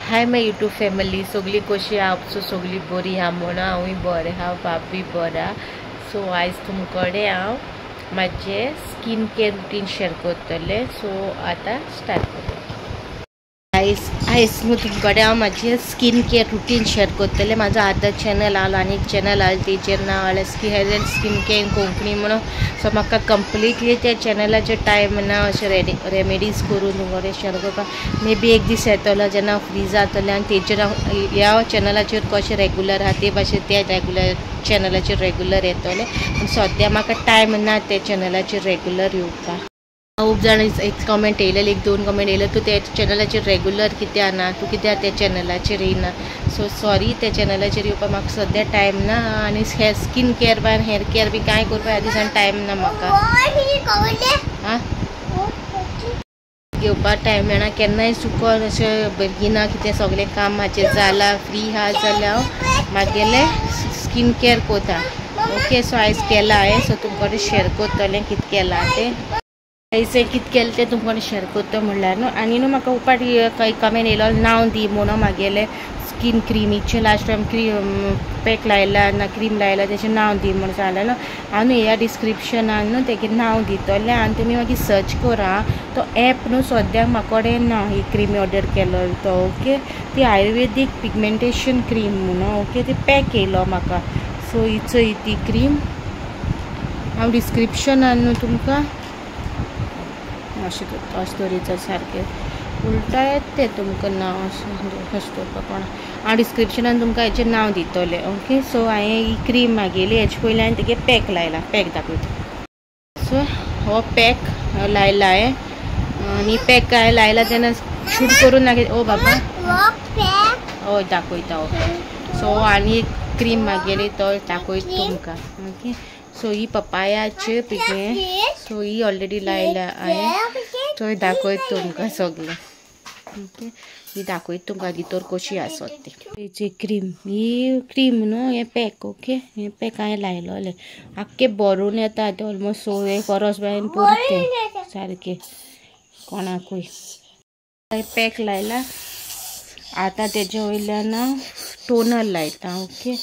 High my YouTube family, सगळी कशी आहा? सगळी बरी आहा म्हणून हांवूय बरें आहा, बाबी बरा। सो आयज तुमकडे हांव म्हाजें स्किन केअर रुटीन शेअर करतलें। सो आतां स्टार्ट करूया। आयज न्हू तुमकडे हांव म्हाजें स्किन केअर रुटीन शेअर करतलें। म्हाजो आतां चॅनल आसलो आनी एक चॅनल आसलो तेजेर नांव आसलें skin health skin care Konkani म्हणून। सो म्हाका कंप्लिटली त्या चॅनलाचेर टायम ना अशें रेमेडीज करून तुमकडे शेअर करपाक। मे बी एक दीस येतलो जेन्ना हांव फ्री जातलें आनी तेजेर हांव ह्या चॅनलाचेर कशें रेगुलर आहा ते भाशेन त्या रेगुलर चॅनलाचेर रेगुलर येतलें। पूण सद्या म्हाका टायम ना त्या चॅनलाचेर रेगुलर येवपाक। खूब जाण एक कमेंट येयलेले, एक दोन कमेंट येयले, तूं त्या चॅनलाचेर रेगुलर कित्याक ना, तूं कित्याक त्या चॅनलाचेर येयना। सो सॉरी, त्या चॅनलाचेर येवपाक म्हाका सद्या टायम ना आनी हे स्किन केअर बी हेअर केअर बी कांय करपाक ह्या दिसान टायम ना म्हाका। आं घेवपाक टायम मेळना, केन्नाय चुकोन अशें बेगीना कितें सगळें काम म्हाजें जालां, फ्री आहा जाल्यार हांव म्हागेलें स्किन केअर करता। ओके, सो आयज केलां हांवें, सो तुमकां शेअर करतलें कितें केलां तें। आयज कितें केलें तें तुमकां शेअर करता म्हणल्यार न्हू। आनी न्हू म्हाका उपाट काही कमेंट येयलो नांव दी म्हणून म्हागेलें स्किन क्रिमीचें लास्ट टायम क्रीम पॅक लायला ना क्रीम लायला तेचें नांव दी म्हणून सांगलें न्हू। हांव न्हू ह्या डिस्क्रिप्शनान न्हू तेगें नांव दितलें आनी तुमी मागीर सर्च करा। तो एप न्हू सद्याक म्हाका कडेन ना ही क्रीम ऑर्डर केलो तो। ओके, ती आयुर्वेदीक पिगमेंटेशन क्रीम म्हणून। ओके, ती पॅक येयलो म्हाका। सो ही चोय ती क्रीम हांव डिस्क्रिप्शनान न्हू तुमकां अशें अशें तरेचो सारकें उलटा येता तें तुमकां नांव अशें कशें दवरपाक कोणा हांव डिस्क्रिप्शनान तुमकां हेचें नांव दितलें। ओके, सो हांवें ही क्रीम मागयली, हेचे पयलीं हांवें तेगे पॅक लायला, पॅक दाखयता। सो हो पॅक लायला हांवें आनी पॅक हांवें लायला तेन्ना शूट करून ना। ओ बाबा, हय दाखयता। ओके, सो आनी एक क्रीम मागयली तो दाखयता तुमकां। ओके, सो ही पपायाचे पिके, सो ही ऑलरेडी लायल्या हांवें, थंय दाखयता तुमकां सगळें। ओके, ही दाखयता तुमकां भितर कशी आसत ती हेची क्रीम। ही क्रीम न्हू हें पॅक। ओके, हें पॅक हांवें लायलोलें, आख्खें भरून येता तें ऑलमोस्ट। सो एक वरस बायन पुरतें सारकें कोणाकूय। पॅक लायला, आतां तेजे वयल्यान टोनर लायता। ओके,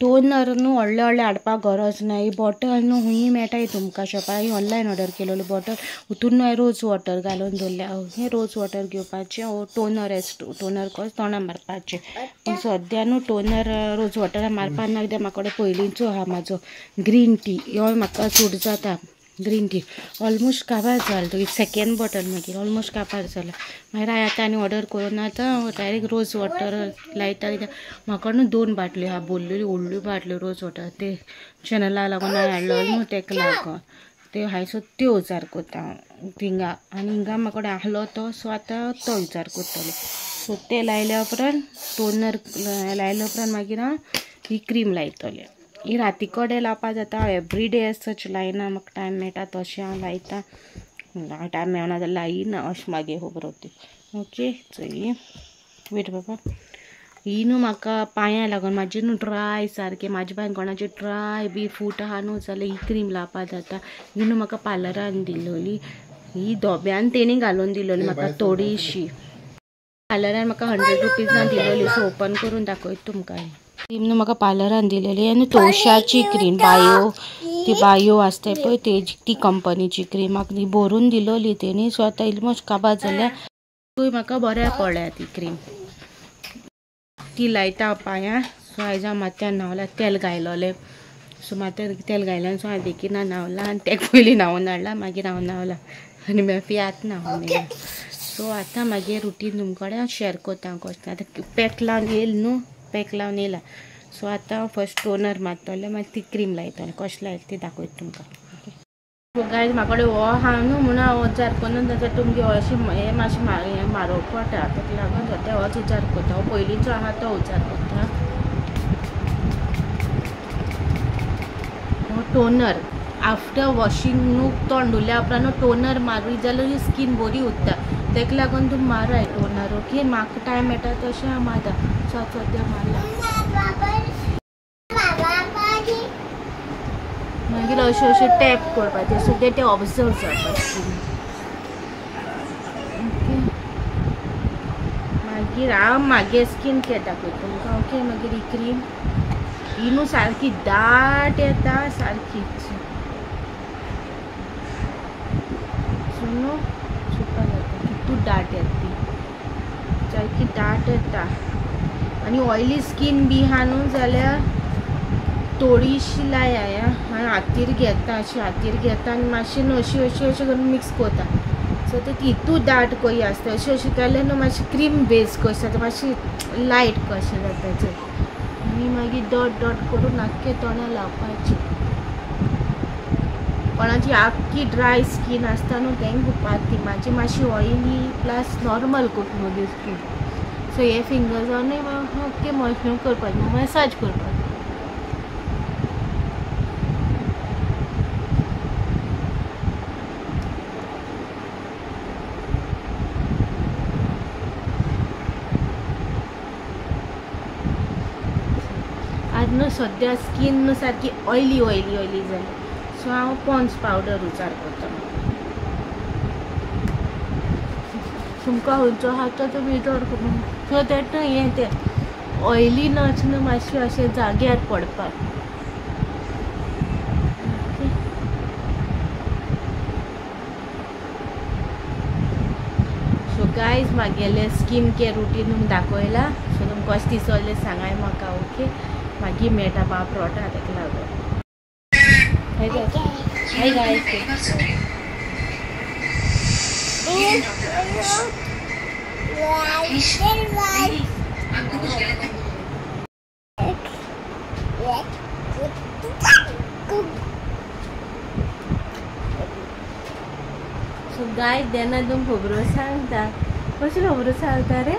टोनर न्हू व्हडलें व्हडलें हाडपाक गरज ना। ही बॉटल न्हू खूंय मेळटाय तुमकां शॉपार। ही ऑनलायन ऑर्डर केलेली बॉटल, हितून न्हू हांवें रोज वॉटर घालून दवरल्या। ओके, रोज वॉटर घेवपाचें वो टोनर एज टोनर कस तोंडार मारपाचें। पूण सद्या न्हू टोनर रोज वॉटरान मारपाक ना, कित्याक म्हाका कडेन पयलींचो आहा म्हाजो ग्रीन टी, ह्यो म्हाका सूट जाता। ग्रीन टी ऑलमोस्ट काबार जालो, तो सेकेंड बॉटल मागीर ऑलमोस्ट काबार जाला। मागीर हांवें आतां आनी ऑर्डर करून आतां डायरेक्ट रोज वॉटर लायता, कित्याक म्हाका न्हू दोन बाटल्यो आहा भरलेल्यो व्हडल्यो बाटल्यो रोज वॉटर, ते चॅनला लागून हांवें हाडलो न्हू तेका लागून त्यो हांवें सो त्यो उजार करता हांव थिंगा। आनी हिंगा म्हाका कडेन आहलो तो, सो आतां तो उजार करतलें। सो ते लायल्या उपरांत टोनर लायल्या उपरांत मागीर हांव ही क्रीम लायतलें। ही राती कडेन लावपा जाता, एवरी डे सच लायना, म्हाका टायम मेळटा तशें हांव लायता, टायम मेळना जाल्यार लायना अशें मागीर खबर ती। ओके, चोय वेट बाबा, ही न्हू म्हाका पांयां लागून म्हाजे न्हू ड्राय सारकें, म्हाजे पांय कोणाचे ड्राय बी फूट आहा न्हू जाल्यार ही क्रीम लावपा जाता। ही न्हू म्हाका पार्लरान दिलोली, ही दोब्यान तेणी घालून दिलोली म्हाका थोडीशी। पार्लरान म्हाका 100 रुपीजान दिलोली। सो ओपन करून दाखयता तुमकां। क्रीम न्हू म्हाका पार्लरान दिलेली आनी तोशाची क्रीम बायो, ती बायो आसता पळय तेजी ती कंपनीची क्रीम म्हाका ती भरून दिलोली तेणी। सो आतां ऑलमोस्ट काबार जाल्या, तूय म्हाका बऱ्याक पडल्या ती क्रीम। ती लायता पांयां। सो आयज हांव माथ्यान न्हांवला, तेल घायलोलें। सो माथ्यार तेल घायलें, सो हांवें बेगीन न्हांवला आनी तेका पयलीं न्हांवून हाडला, मागीर हांव न्हांवला आनी मागीर आतां न्हांवून येयला। सो आतां मागीर रुटीन तुमकां कडेन हांव शेअर करता कशें। आतां पॅक लावन येयला न्हू, पॅक लावन येयला। सो आतां हांव फर्स्ट टोनर मारतलें, मागीर ती क्रीम लायतलें, कशें लायता ती दाखयता तुमकां। ओके गायज, म्हाका कडेन हो आहा न्हू म्हणून हांव उजार करून जाल्यार तुमगे अशें हें मातशें हें म्हारग पडटा, ताका लागून सद्या होच उजार करता। हो पयलींचो आहा तो उजार करता। हो टोनर आफ्टर वॉशींग न्हू तोंड धुल्या उपरांत न्हू टोनर मारूय जाल्यार स्कीन बरी उरता, ताका लागून तूं माराय टोनर। ओके, म्हाका टायम मेळटा तशें हांव मारता। सो सद्या मारला, मागीर अशें अशें टॅप करपाचें, सो तें ऑब्जर्व जावपाक स्कीन। ओके, मागीर हांव मागे स्कीन केअर दाखयता तुमकां ओके. मागीर ही क्रीम ही न्हू सारकी दाट येता सारकी सो न्हू सुपर जाता कितू दाट येता ती सारकी दाट येता. आनी ऑयली स्कीन बी आहा न्हू जाल्यार थोडीशी लाय आनी हातीर घेता अशी हातीर घेता आनी मातशें न्हू अशी अशी अशें करून मिक्स करता. सो ते तितू दाट कशी आसता अशी अशी केल्यार न्हू मातशी क्रीम बेस कशी जाता मातशी लायट कशें जाता चड. आनी मागीर डॉट डॉट करून आख्खे तोंडा लावपाची. कोणाची आख्खी ड्राय स्कीन आसता न्हू तेंकां उपाती म्हाजी मातशी ऑयली प्लस नॉर्मल कोता म्हजी स्कीन. सो हे फिंगर्सानूय ओके मॉइश्चर करपाचें मसाज करपाचें. आज न्हू सद्या स्कीन न्हू सारकी ऑयली ऑयली ऑयली जाली सो हांव पॉन्स पावडर उजार करता. तुमकां खंयचो आहा तो तुमी विचार करून सो that न्हू हें तें ऑयली नच न्हू मातशें अशें जाग्यार पडपाक. सो गायज म्हागेलें स्कीन केअर रुटीन तुमकां दाखयलां. सो तुमकां कशें दिसलें सांगाय म्हाका ओके. मागीर मेळटा बाप रोटा तेका लागून. Hi guys. So guys तेन्ना तुमकां खबरो सांगता. कश्यो खबरो सांगता रे?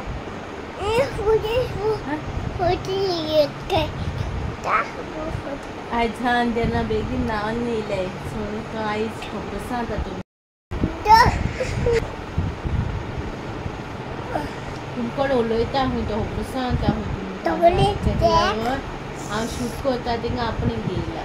आयज हांव तेन्ना बेगीन न्हांवन येयलें सो आयज खबरो सांगता तुमकां. तुमकडे उलयता खंय तो खबरो सांगता खंय तुमकां. हांव शूट करता थिंगा आपणे घेयला.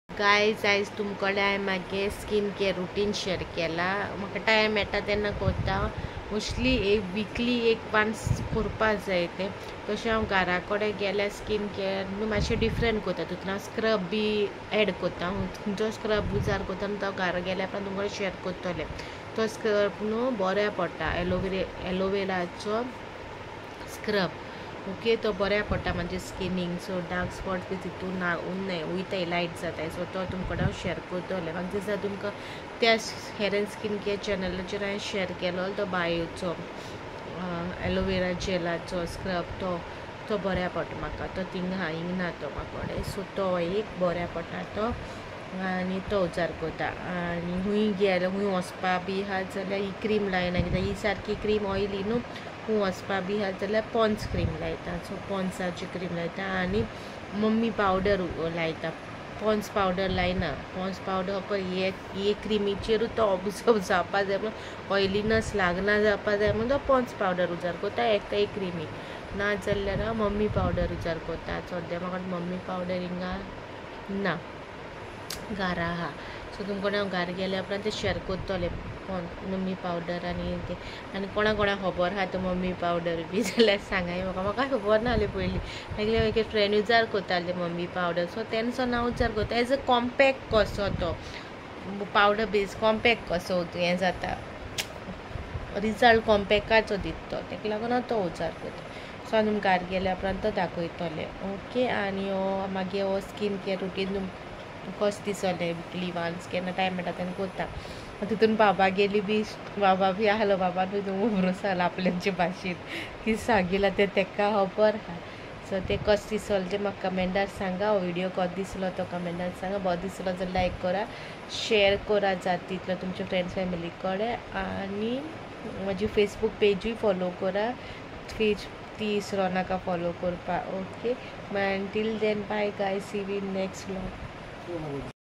गायज आयज तुमकडे हांवें म्हागे स्कीन केअर रुटीन शेअर केला. म्हाका टायम मेळटा तेन्ना करता. मोस्टली एक विकली एक वन्स करपा जाय तें. तशें हांव घरा कडेन गेल्यार स्कीन केअर न्हू मातशें डिफरंट करता. तितून हांव स्क्रब बी एड करता. खंयचो स्क्रब उजार करता न्हू तो घरा गेल्या उपरांत तुमकां शेअर करतलें. तो स्क्रब न्हू बऱ्या पडटा एलोवेराचो स्क्रब ओके. तो बऱ्या पडटा म्हाजे स्किनीक. सो डार्क स्पॉट बी तितून ना उरनाय वयताय लायट जाताय. सो तो तुमकां हांव शेअर करतलें. म्हाका दिसता तुमकां त्या हेअर एंड स्कीन केअर चॅनलाचेर हांवें शेअर केलो तो बायोचो एलोवेरा जेलाचो स्क्रब तो तो बऱ्या पडटा म्हाका. तो थिंगा आहा हिंग ना तो म्हाका. सो तो एक बऱ्या पडटा तो आनी तो उजार करता. आनी खूंय गेल्यार खूंय वचपा बी आहा जाल्यार ही क्रीम लायना कित्याक ही सारकी क्रीम ऑयली न्हू. खूंय वचपा बी आहा जाल्यार पॉन्स क्रीम लायता. सो पॉन्साची क्रीम लायता आनी मम्मी पावडर लायता. पॉन्स पावडर लायना. पॉन्स पावडर फक्त हे क्रिमीचेरूच तो ऑब्जर्व जावपा जाय म्हणून ऑयलीनस लागना जावपा जाय म्हणून तो पॉन्स पावडर उजार करता एकटा एक क्रिमी. ना जाल्यार हांव मम्मी पावडर उजार करता. सद्या म्हाका मम्मी पावडर हिंगा ना घरा आहा. सो तुमकां हांव घरा गेल्या उपरांत तें शेअर करतलें मम्मी पावडर आनी तें. आनी कोणा कोणाक खबर आहा तो मम्मी पावडर बी जाल्यार सांगाय म्हाका. म्हाका खबर नासलें पयलीं. मागीर एक फ्रेंड उजार करताले मम्मी पावडर. सो तेन्ना हांव उजार करता एज अ कॉम्पॅक्ट कसो तो पावडर बेज कॉम्पॅक्ट कसो हें जाता रिजल्ट कॉम्पॅक्टाचो दिता तो तेका लागून हांव तो उजार करता. सो हांव तुमकां घरा गेल्या उपरांत तो दाखयतलें ओके. आनी हो मागीर हो स्कीन केअर रुटीन तुमकां कशें दिसलें विकली वन्स केन्ना टायम मेळटा तेन्ना करता. तितून बाबा गेली बी बाबा बी आहलो बाबा बी तुमकां खबर आसलो आपल्याचे भाशेन कितें सांगिलां तें तेका खबर आहा. सो तें कशें दिसलें तें म्हाका कमेंटार सांगा. हो व्हिडियो कसो दिसलो तो कमेंटार सांगा. बरो दिसलो जाल्यार लायक करा, शेअर करा जाता तितलो तुमच्या फ्रेंड्स फॅमिली कडेन. आनी म्हजी फेसबूक पेजूय फॉलो करा. पेज ती इसरो नाका फॉलो करपाक ओके. मागीर till then bye guys, see you in next vlog.